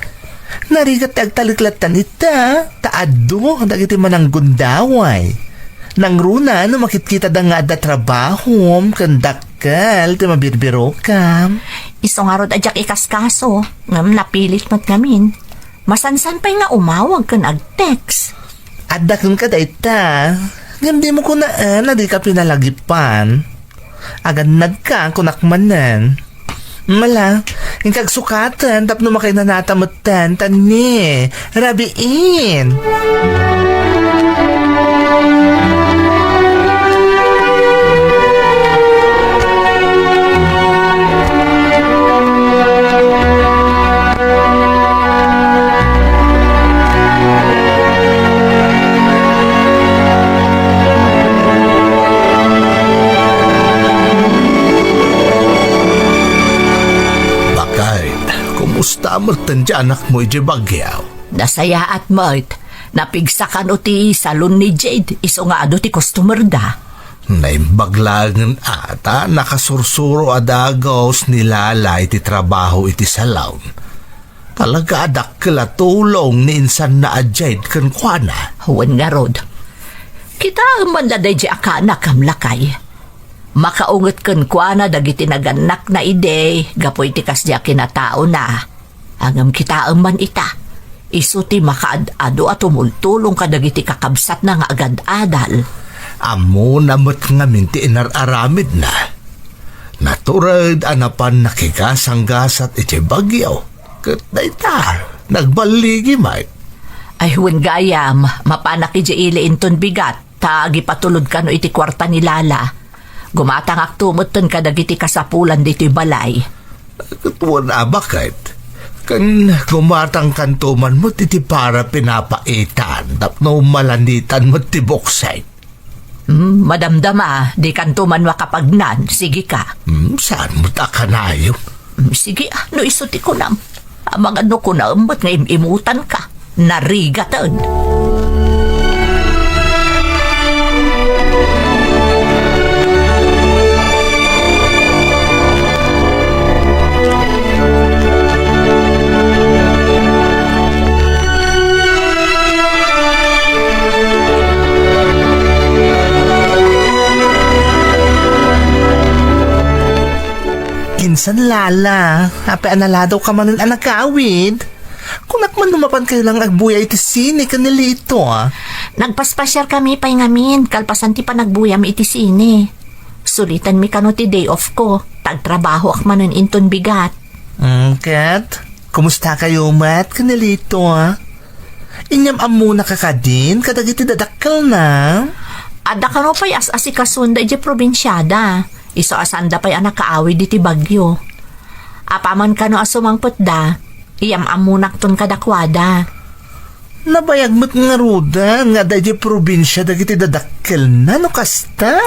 Narigat ti agtalek latta ita, ta adu dagiti mananggundaway. Nangruna no makitkitada nga adda trabahom ken dakkel ti mabirbirokam. Isu ngarud a diak ikaskaso, ngem napilit met ngamin. Masansan pay nga umawag ken ag-text. Adda kenka dayta, ngem dimo kunaan a dika pinalagipan. Agannadka, kunak manen. Mala, inka agsukaten tapno makainanata metten, ta ni, rabiin. Bakay, kumusta metten ti anakmo idiay Baguio? Nasayaat met. Napigsa kano ti salon ni Jade, isu nga adu ti customer da. Naimbag laengen a ta nakasursuro a dagus ni Lala iti trabaho iti salon. Talaga a dakkel a tulong ni insanna a Jade kenkuana. Wen ngarud, kitaem man la daydi a kaanakam, lakay. Makaunget kenkuana dagiti nagannakna idi gapu iti kasdi a kinataona. Ngem kitaem man ita, isu ti makaad-adu a tumultulong kadagiti kakabsatna nga agad-adal. Ammona met ngamin ti inar-aramidna. Natured a napan nakigasanggasat iti bagyo. Ket dayta, nagballigi met. Ay, wen gayam, mapanak idiay ili inton bigat, ta agipatulod kano iti kuarta ni Lala. Gumatangakto metten kadagiti kasapulan ditoy balay. Ket wen a baket, ken gumatangkanto man met iti para pinapaitan tapno malanitan met ti buksek. Hmm, madamdama, dikanto man makapagnan. Sige ka. Hmm, saan met a kanayon? Hmm, sige, ah, no isu ti kunam. Amangan no kunaem met nga im-imutanka. Narigaten. Insan, Lala, apay a naladaw ka manen a nagawid? Kunak man no mapan kayo lang agbuya iti sine ken ni Lito, ah. Nagpaspasiar kami pay ngamin, kalpasan ti panagbuyam iti sine. Sulitan mi kano ti day off ko, ta agtrabahoak manen inton bigat. Mm, ket, kumusta kayo met ken ni Lito, ah? Inyam-ammona ka kadin kadagiti dadakkelna? Adda kano pay as-asikasonda idiay probinsiada. Isu a saanda pay a nakaawid iti bagyo. Apaman kano a sumangpetda, iyam-ammonakton kadakuada. Nabayag met ngaruden nga adda idiay probinsia dagiti dadakkelna no kasta.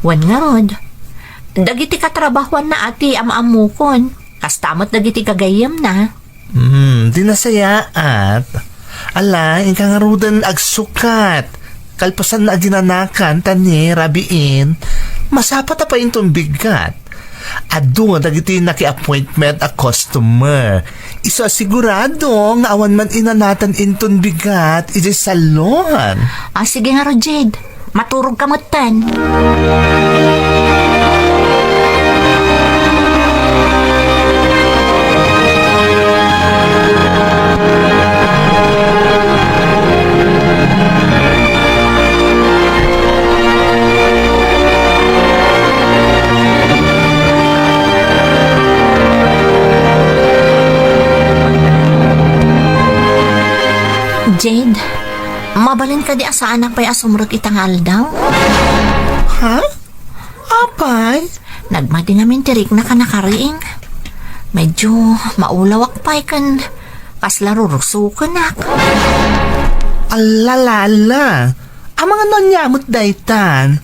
Wen ngarud, dagiti katrabahoanna a ti am-ammokon, kasta met dagiti gagayyemna. Hmm, di nasayaat. Ala, inka ngaruden agsukat. Kalpasan na aginanakan, ta ni rabiin, masapata pay inton bigat. Adu dagiti naki-appointment a customer. Isu a sigurado nga awan man inanatan inton bigat idiay salon. Ah, sige nga, Jade. Maturog ka metten. Jade, mabalin kadi a saanak pay a sumrek ita nga aldaw? Ha? Apay? Nagmadi ngamin ti riknak a nakariing. Medyo maulawak pay ken kasla rurusokenak. Ala, Lala. Amangan no ania met daytan.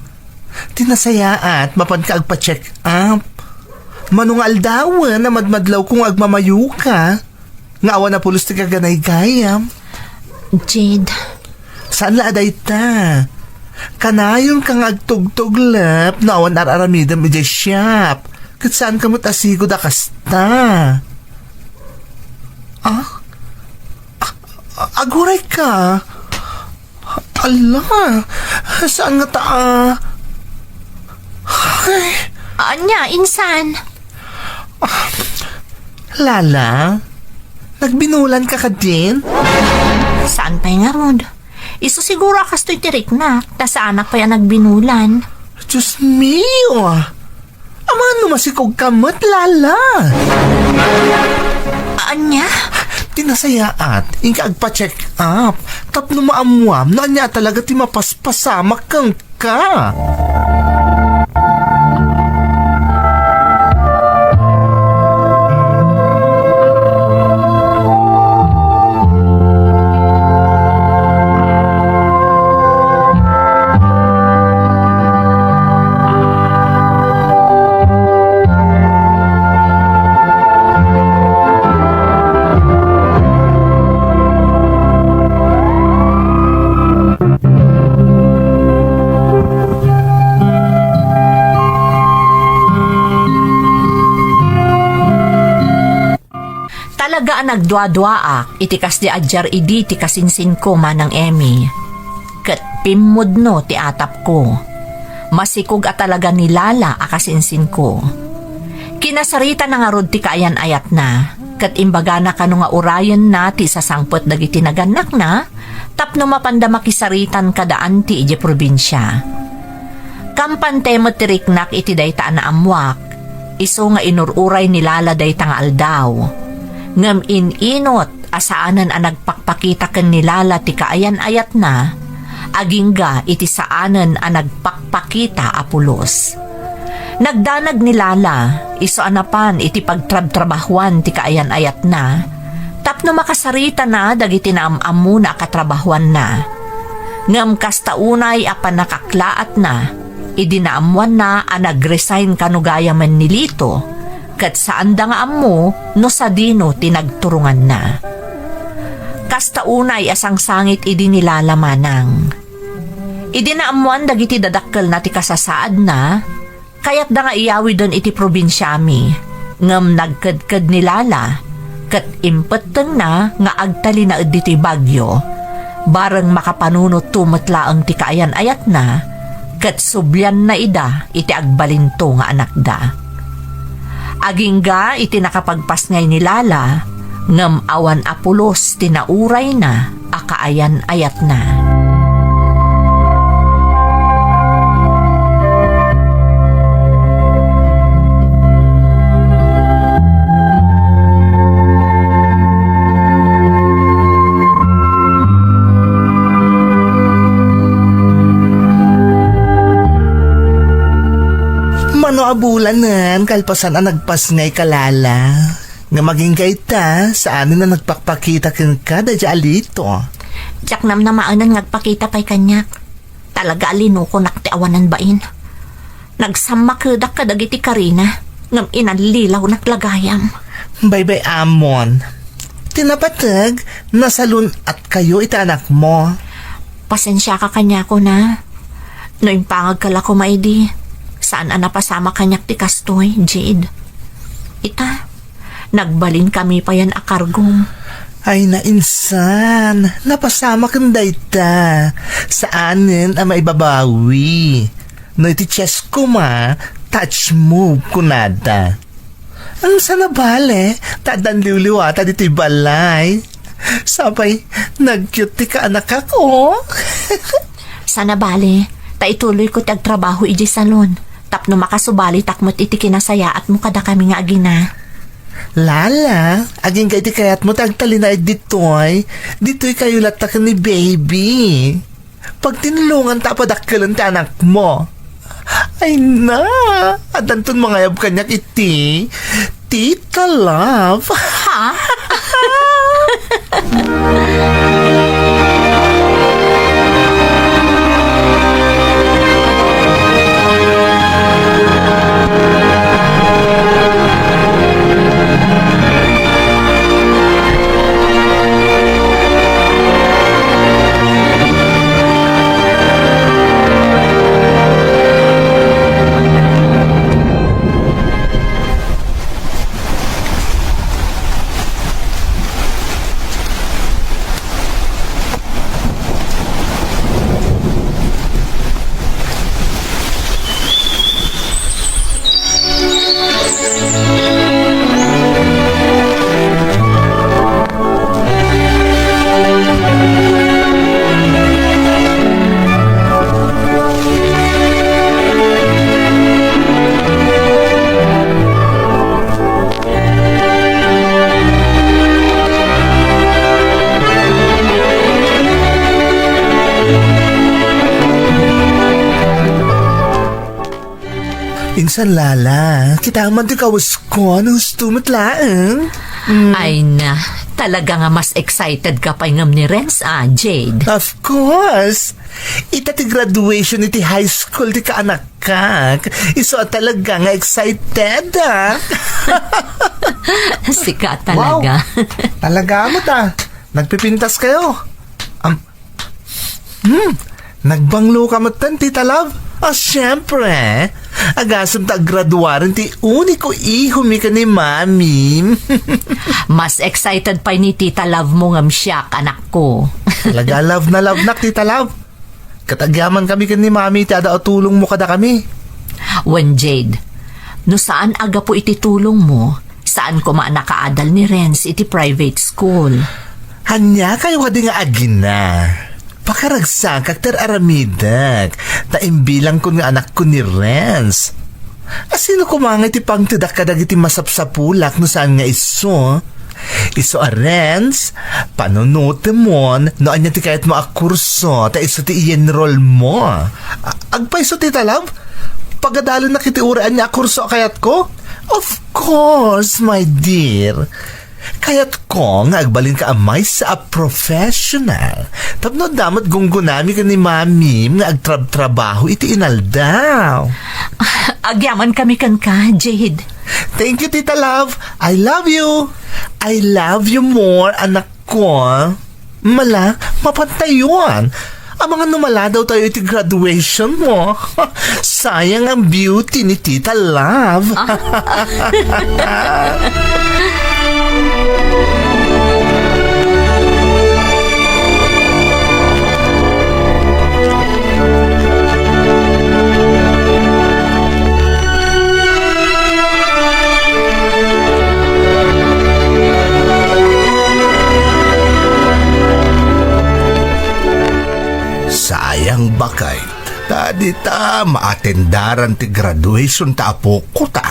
Ti nasayaat, mapanka agpa-check up. Mano nga aldawen a madmadlawko nga agmamayoka. Nga awan a pulos ti kaganaygayam. Jade. Saan la a dayta? Kanayonka nga agtugtuglep no awan ar-aramidem idiay shop. Ket saanka met a sigud a kasta. Ah? A-, a-, aguray ka? Ala, saan ngata a? Ay. Ania, insan? Lala, nagbinulan ka kadin? Saan pay ngarud? Isu siguro a kastoy ti riknak, ta saanak pay a nagbinulan. Diyos mio! Amangan no masikog ka met, Lala! Ania? Ti nasayaat, inka agpa-check up. Tapno maammuam no ania talaga ti mapaspasamak kenka. Talaga a nagduaduaak iti kasdi a diar idi ti kasinsinko, Manang Emmy. Ket pimmudno ti atapko. Masikog a talaga ni Lala a kasinsinko. Kinasaritana ngarud ti kaayan-ayatna, ket imbagana kano nga urayenna ti sasangpet dagiti nagannakna, tapno mapanda makisaritan kada anti idiay probinsia. Kampante met ti riknak iti dayta a naammoak, isu nga inur-uray ni Lala dayta nga aldaw. Ngem in-inot a saanen a nagpakpakita ken ni Lala ti kaayan-ayatna, agingga iti saanen a nagpakpakita a pulos. Nagdanag ni Lala, isu a napan iti pagtrabtrabahuan ti kaayan-ayatna, tapno makasaritana dagiti naam-ammona a katrabahuanna. Ngem kasta unay a pannakaklaatna, idi naammoanna a nag-resign kano gayamen ni Lito, ket saanda nga ammo no sadino ti nagturonganna. Kasta unay a sangsangit idi ni Lala, Manang. Idi naammoan dagiti dadakkelna ti kasasaadna, kayatda nga iyawiden iti probinsiami, ngem nagkedked ni Lala, ket impettengna nga agtalinaed ditoy Baguio, bareng makapanunotto met laeng ti kaayan-ayatna, ket sublianna ida iti agbalinto nga anakda. Agingga iti nakapagpasngay ni Lala, ngem awan a pulos ti naurayna a kaayan-ayatna. Mano a bulanen, kalpasan a nagpasngay ka, Lala. Nga magingga ita, saanen a nagpakpakita kenka daydiay a Lito. Diak namnamaenen nga agpakita pay kaniak. Talaga a linukonak ti awanan bain. Nagsammakedak kadagiti karina, ngem inallilawnak la gayam. Baybay-amon. Ti napateg, nasalun-atkayo iti anakmo. Pasensiaka kaniak, Lala. No impangagka la koma idi, saan a napasamak kaniak ti kastoy, Jade. Ita, nagbalin kami payen a kargom. Ay, nainsan, napasamaken dayta. Saanen a maibabawi. No iti chest koma, touch move kunada. Ang sana bale, ta addan liwliwata ditoy balay. Sapay, nag-cute ti kaanakak, oh. Sana bale, ta ituloyko ti agtrabaho idiay salon, tapno makasubalitak met iti kinasayaatmo kadakami nga agina. Lala, agingga iti kayatmo ti agtalinaed ditoy, ditoykayo latta ken ni baby. Pagtinulonganta a padakkelen ti anakmo. Ay na, addanton mangayab kaniak iti Tita Love. Ha? Insan, Lala, kita man ti kawas ko, ano gusto met laeng? Mm. Ay na, talaga nga mas excited ka pay ngem ni Renz, ah, Jade. Of course! Ita ti graduation iti high school ti kaanakak. Isu a talaga nga excited, ah. Sika talaga. Wow! Talaga met, ah. Nagpipintas kayo. Am-, Hmm, nagbanglo ka metten, Tita Love? Ah, siyempre. Agasem ta aggraduaren ti uniko ihomi ken ni Mami. Mas excited pay ni Tita Love mo ngem siak, anakko. Talaga, love na love nak, Tita Love. Ket agyaman kami ken ni Mami ti adda a tulongmo kadakami. Wen, Jade, no saan a gapu iti tulongmo, saan koma a nakaadal ni Renz iti private school. Ania kayo kadi nga agina? Pakaragsakak ti ar-aramidek, ta imbilangkon nga anakko ni Renz. A, sino koma nga iti pangtedak kadagiti masapsapulak no saan nga isu? Isu a Renz, panunotemon no ania ti kayatmo a kurso, ta isu ti i-enrollmo. A-, agpayso, Tita Love? Pagadalennak iti uray ania a kurso a kayatko? Of course, my dear. Kayatko nga agbalinka a maysa a professional. Tapno adda met gunggonami ken ni Mamim nga agtrabtrabaho iti inaldaw. Agyaman kami kenka, Jade. Thank you, Tita Love. I love you. I love you more, anakko. Mala, mapantayon. Amangan no maladaw tayo iti graduation mo. Sayang ang beauty ni Tita Love. Ah. Sayang, baket, ta dita maatendaran ti graduation ta apokota.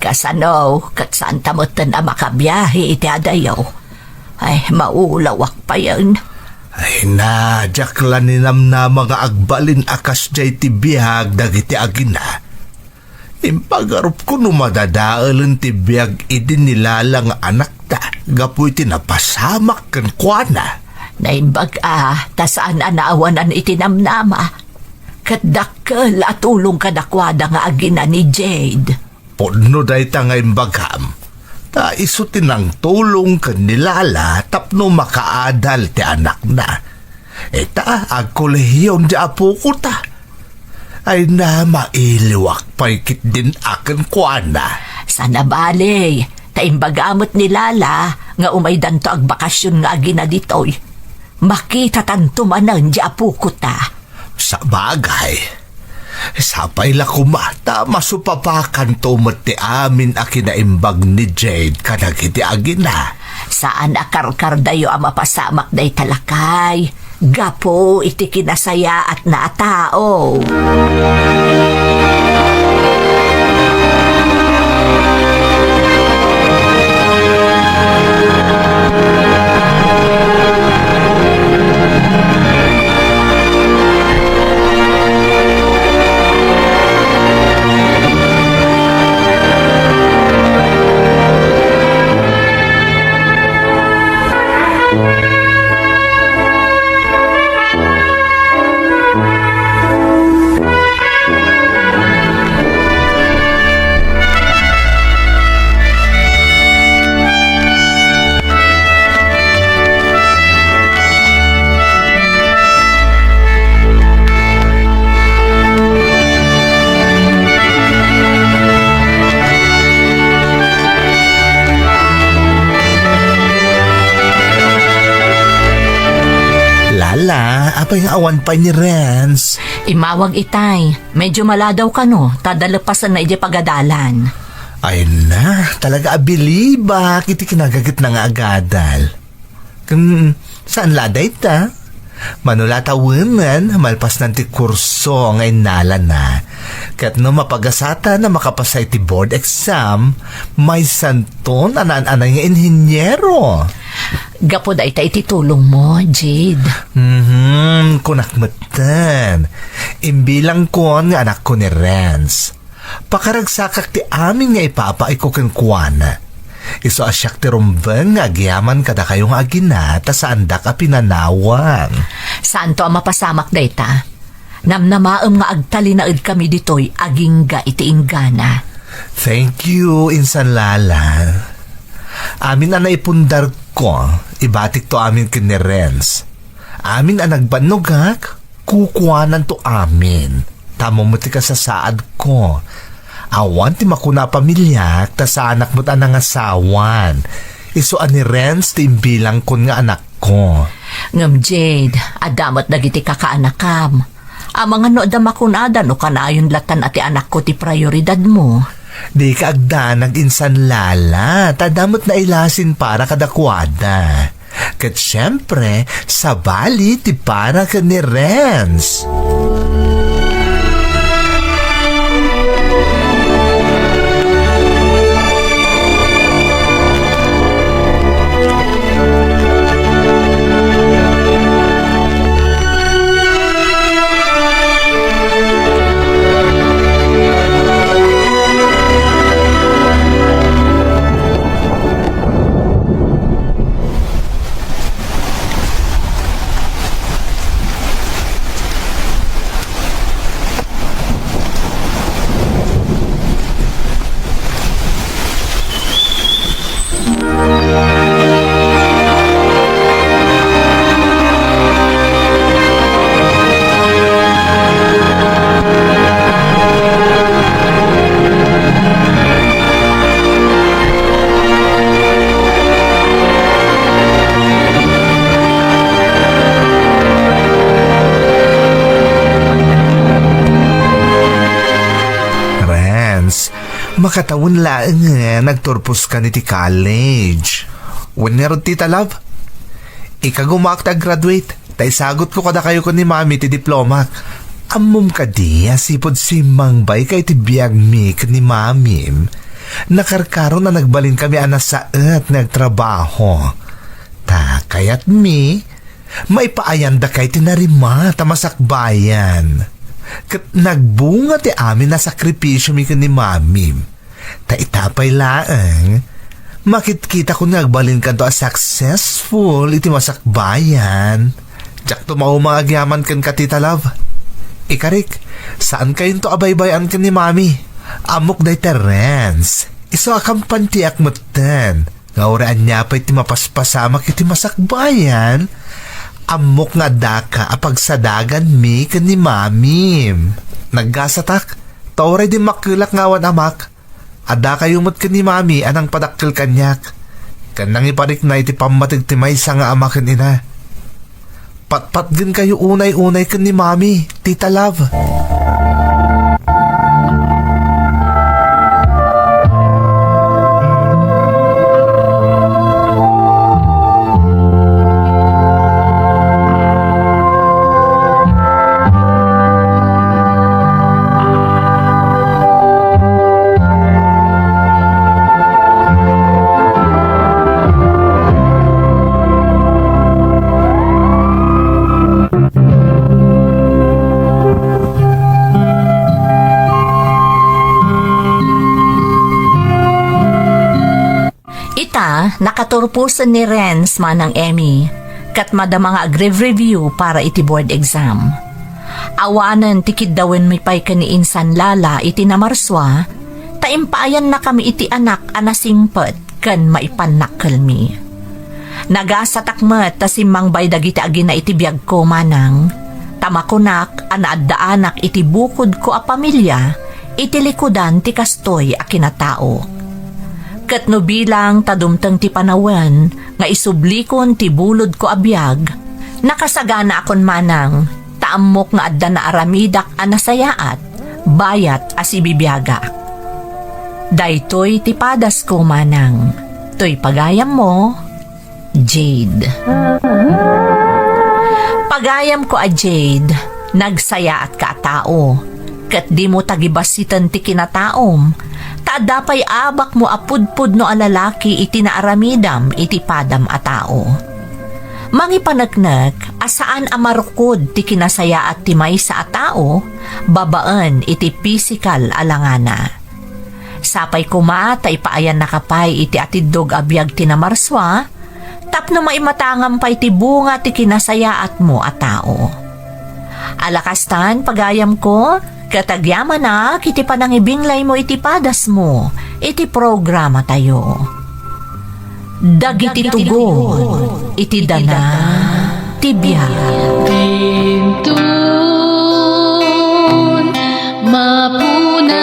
Kasano, ket saanta metten a makabiahe iti adayo. Ay, maulawak payen. Ay na, diak la ninamnama nga agbalin a kasdiay ti biag dagiti agina. Impagarupko no madadaelen ti biag idi ni Lala nga anakda gapu iti napasamak kenkuana. Naimbag a, ta saan a naawanan iti namnama. Ket dakkel a tulong kadakuada nga agina ni Jade. Pudno dayta nga imbagam, ta isu ti nangtulong ken ni Lala tapno makaadal ti anakna. Ita, agkolehiyon ti apokota. Ay na, mailiwak pay ketdin a kenkuana. Saan a bale, ta imbaga met ni Lala nga umaydanto agbakasyon nga agina ditoy. Makitatanto manen ti apokota. Sabagay, sapay la koma ta masupapakanto met ti amin a kinaimbag ni Jade kadagiti agina. Saan a karkardayo a mapasamak dayta lakay gapu iti kinasayaatna a tao. Lala, apay nga awan pay ni Renz? Immawag itay. Medyo maladaw kano, ta dalepasanna idiay pagadalan. Ay na, talaga abilibak iti kinagagitna nga agadal. Ken, saan la dayta? Mano la tawenan, malpasnan ti kurso nga innalana. Ket no mapagasatan a makapasa iti board exam, maysanton a naan-anay nga inhiniero. Gapu dayta iti tulongmo, Jade. Mhm, kunak metten. Imbilangkon nga anakko ni Renz. Pakaragsakak ti amin nga ipapaayko kenkuana. Isu a siak ti rumbeng nga agyaman kadakayo nga agina ta saandak a pinanawan. Saanto a mapasamak dayta? Namnamaem nga agtalinaedkami ditoy agingga iti inggana. Thank you, Insan Lala. Amin a naipundarko, ibatikto amin ken ni Renz. Amin a nagbannogak, kukuananto amin. Tammo met ti kasasaadko. Awan ti makuna a pamiliak, ta saanak met a nangasawan. Isu a ni Renz ti imbilangkon nga anakko. Ngem Jade, adda met dagiti kakaanakam. Amangan no adda makunada no kanayon latan a ti anakko ti prioridadmo. Dika agdanag insan, Lala, ta adda met nailasin para kadakuada. Ket siempre, sabali ti para ken ni Renz. Renz, makatawen laeng nga nagturposka iti college. Wen ngarud, Tita Love? Ikagumaak ti aggraduate, ta isagutko kadakayo ken ni Mami ti diplomak. Ammom kadi a sipud simmangbay ka iti biagmi ken ni Mamim, nakarkaron a nagbalinkami a nasaet nga agtrabaho. Ta kayatmi, maipaayandakay ti narima ta masakbayan. Ket nagbunga ti amin a sakripisiomi ken ni Mamim. Ta ita pay laeng, makitkitakon nga agbalinkanto a successful iti masakbayan. Diakto mauma nga agyaman kenka, Tita Love. Ikarik, saankayonto a baybay-an ken ni Mami. Ammok dayta, Renz. Isu a kampantiak metten. Nga uray ania pay ti mapaspasamak iti masakbayan, ammok nga addaka a pagsadaganmi ken ni Mamim. Naggasatak, ta uray dimmakkelak nga awan amak, addakayo met ken ni Mami a nangpadakkel kaniak, ken nangiparikna iti pammateg ti maysa nga ama ken ina. Patpatgenkayo unay-unay ken ni Mami, Tita Love. Ita, nakaturposen ni Renz manang Emmy, ket madama nga agrev-review para iti board exam. Awanen ti kiddawenmi pay ken ni insan Lala iti Namarsua, ta impaayannakami iti anak a nasingpet ken maipannakkelmi. Nagasatak met ta simmangbay dagiti agina iti biagko, manang, ta makunak a naaddaanak iti bukodko a pamilia iti likudan ti kastoy a kinatao. Ket no bilang ta dumteng ti panawen nga isublikon ti bulodko a biag, nakasaganaakon manang, ta ammok nga adda naaramidak a nasayaat, bayat a sibibiagak. Daytoy ti padasko, manang. Toy pagayammo, Jade. Pagayamko a Jade, nagsayaatka a tao, ket dimo tagibassiten ti kinataom, ta adda pay abakmo a pudpudno a lalaki iti naaramidam iti padam a tao. Mangipaneknek a saan a marukod ti kinasayaat ti maysa a tao babaen iti pisikal a langana. Sapay koma ta ipaayannaka pay iti atiddog a biag ti Namarsua, tapno maimatangam pay ti bunga ti kinasayaatmo a tao. Ala kastan, pagayamko, ket agyamanak iti panangibinglaymo iti padasmo iti programatayo. Dagiti tugon iti dana ti biag. Dinton mapunas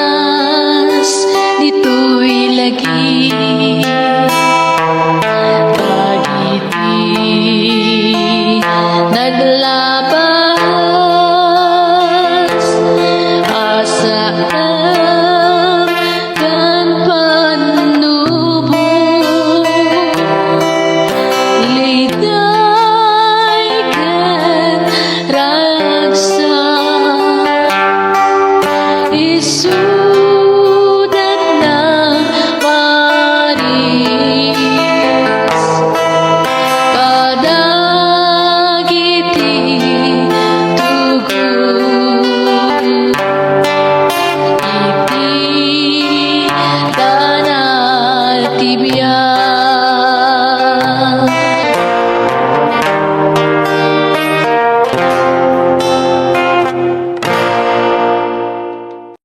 Soon